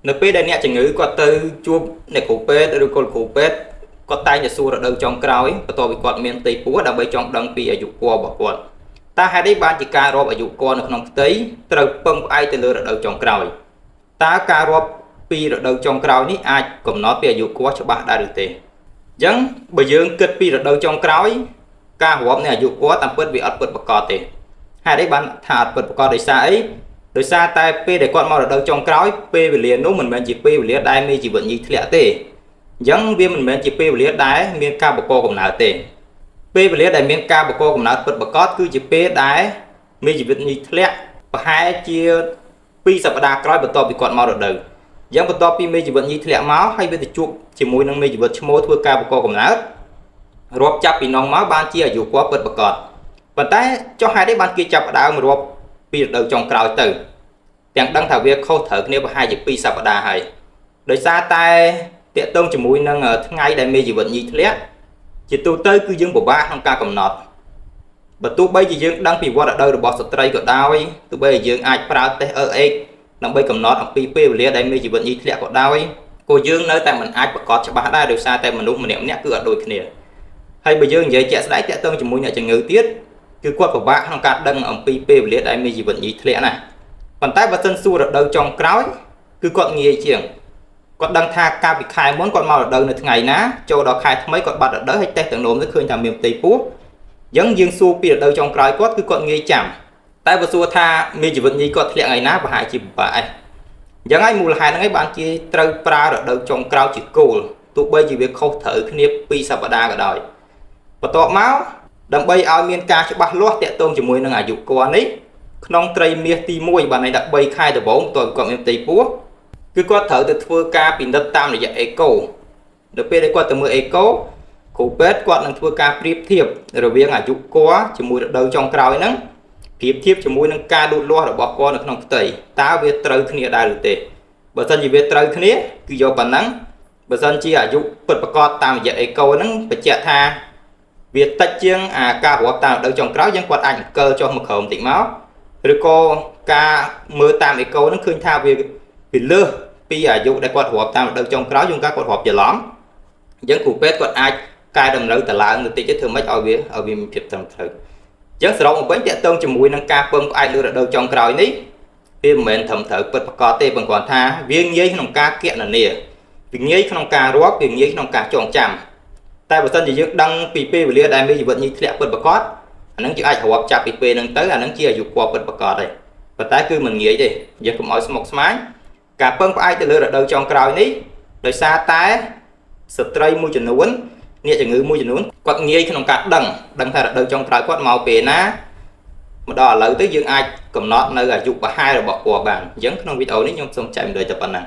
នៅពេលដែលអ្នកជំងឺគាត់ទៅជួបអ្នកគ្រូពេទ្យឬក៏លោកគ្រូពេទ្យគាត់តែងតែសួររដូវចុងក្រោយបន្ទាប់ពីគាត់មានផ្ទៃពោះដើម្បីចង់ដឹងពីអាយុគភ៌របស់គាត់តើហេតុអីបានជាការរាប់អាយុគភ៌នៅក្នុងផ្ទៃត្រូវពឹងផ្អែកទៅលើរដូវចុងក្រោយតើការរាប់ពីរដូវចុងក្រោយនេះអាចកំណត់ពីអាយុគភ៌ច្បាស់ដែរឬទេអញ្ចឹងបើយើងគិតពីរដូវចុងក្រោយការរាប់នៃអាយុគភ៌តាមពិតវាអត់ពិតប្រាកដទេហេតុអីបានថាអត់ពិតប្រាកដដោយសារអីដោយសារតែពេលដែលគាត់មករដូវចុងក្រោយពេលវេលានោះមិនមែនជាពេលវេលាដែលមានជីវិតញីធ្លាក់ទេអញ្ចឹងវាមិនមែនជាពេលវេលាដែលមានការបង្កកំណើតទេពេលវេលាដែលមានការបង្កកំណើតពិតប្រាកដគឺជាពេលដែលមានជីវិតញីធ្លាក់ប្រហែលជា2សប្តាហ៍ក្រោយបន្ទាប់ពីគាត់មករដូវអញ្ចឹងបន្ទាប់ពីមេជីវិតញីធ្លាក់មកហើយវាទៅជួបជាមួយនឹងមេជីវិតឈ្មោលធ្វើការបង្កកំណើតរាប់ចាប់ពីនងមកបានជាអាយុគាត់ពិតប្រាកដប៉ុន្តែចុះហេតុអីបានគេចាប់ផ្ដើមរាប់ពីរដូវចុងក្រោយទៅទាំងដឹងថាវាខុសត្រូវគ្នាប្រហែលជា2សប្តាហ៍ហើយដោយសារតែតាក់ទងជាមួយនឹងថ្ងៃដែលមេជីវិតញីធ្លាក់ជាទូទៅគឺយើងពិបាកក្នុងការកំណត់បើទោះបីជាយើងដឹងពីវដ្តរដូវរបស់ស្ត្រីក៏ដោយទោះបីជាយើងអាចប្រើតេស្ត LH ដើម្បីកំណត់អំពីពេលវេលាដែលមេជីវិតញីធ្លាក់ក៏ដោយក៏យើងនៅតែមិនអាចប្រកាសច្បាស់ដែរដោយសារតែមនុស្សម្នាក់ៗគឺអត់ដូចគ្នាហើយបើយើងនិយាយជាក់ស្ដែងតាក់ទងជាមួយអ្នកជំងឺទៀតគឺគាត់ពិបាកក្នុងការដឹងអំពីពេលវេលាដែលមានជីវិតញីធ្លាក់ណាប៉ុន្តែបើសិនសួររដូវចុងក្រោយគឺគាត់ងាយជាងគាត់ដឹងថាកាលពីខែមុនគាត់មករដូវនៅថ្ងៃណាចូលដល់ខែថ្មីគាត់បាត់រដូវហើយតេស្តទាំងនោមទៅឃើញថាមានផ្ទៃពោះអញ្ចឹងយើងសួរពីរដូវចុងក្រោយគាត់គឺគាត់ងាយចាំតែបើសួរថាមានជីវិតញីគាត់ធ្លាក់ថ្ងៃណាប្រហែលជាពិបាកឯងអញ្ចឹងហើយមូលហេតុហ្នឹងឯងបានជាត្រូវប្រើរដូវចុងក្រោយជាគោលទោះបីជាវាខុសត្រូវគ្នា2សប្តាហ៍ក៏ដោយបន្ទាប់មកដើម្បីឲ្យមានការច្បាស់លាស់តាក់ទងជាមួយនឹងអាយុគាត់នេះក្នុងត្រីមាសទី1បានន័យថា3ខែដំបូងបន្ទាប់គាត់មានផ្ទៃពោះគឺគាត់ត្រូវទៅធ្វើការពិនិត្យតាមរយៈអេកូនៅពេលដែលគាត់ទៅមើលអេកូគ្រូពេទ្យគាត់នឹងធ្វើការប្រៀបធៀបរវាងអាយុគាត់ជាមួយរដូវចុងក្រោយហ្នឹងប្រៀបធៀបជាមួយនឹងការលូតលាស់របស់គាត់នៅក្នុងផ្ទៃតើវាត្រូវគ្នាដែរឬទេបើសិនជាវាត្រូវគ្នាគឺយកប៉ុណ្ណឹងបើសិនជាអាយុពិតប្រាកដតាមរយៈអេកូហ្នឹងបញ្ជាក់ថាវាតិចជាងអាការរាប់តាមរដូវចុងក្រោយយើងគាត់អាចអង្គលចុះមកក្រោមតិចមកឬក៏ការមើលតាមអេកូហ្នឹងឃើញថាវាលើសពីអាយុដែលគាត់រាប់តាមរដូវចុងក្រោយជួនកាលគាត់រាប់ច្រឡំអញ្ចឹងគ្រូពេទ្យគាត់អាចកែតម្រូវតឡើងទៅតិចទៅធ្វើម៉េចឲ្យវាមានភាពត្រឹមត្រូវអញ្ចឹងសរុបមកវិញតាក់ទងជាមួយនឹងការពឹងផ្អែកលើរដូវចុងក្រោយនេះវាមិនមែនត្រឹមត្រូវពិតប្រាកដទេប៉ុន្តែគាត់ថាវាងាយក្នុងការគណនាវាងាយក្នុងការរាប់វាងាយក្នុងការចងចាំតែបើសិនជាយើងដឹងពីពេលវេលាដែលមានជីវិតញីធ្លាក់ពិតប្រាកដអាហ្នឹងយើងអាចរាប់ចាប់ពីពេលហ្នឹងទៅអាហ្នឹងជាអាយុគាត់ពិតប្រាកដហើយប៉ុន្តែគឺមិនងាយទេយើងកុំឲ្យស្មុគស្មាញការពឹងផ្អែកទៅលើរដូវចុងក្រោយនេះដោយសារតែស្ត្រីមួយចំនួនអ្នកជំងឺមួយចំនួនគាត់ងាយក្នុងការដឹងថារដូវចុងក្រោយគាត់មកពេលណាមកដល់ឥឡូវទៅយើងអាចកំណត់នៅអាយុប្រហែលរបស់គាត់បានអញ្ចឹងក្នុងវីដេអូនេះខ្ញុំសូមចែករំលែកតែប៉ុណ្ណឹង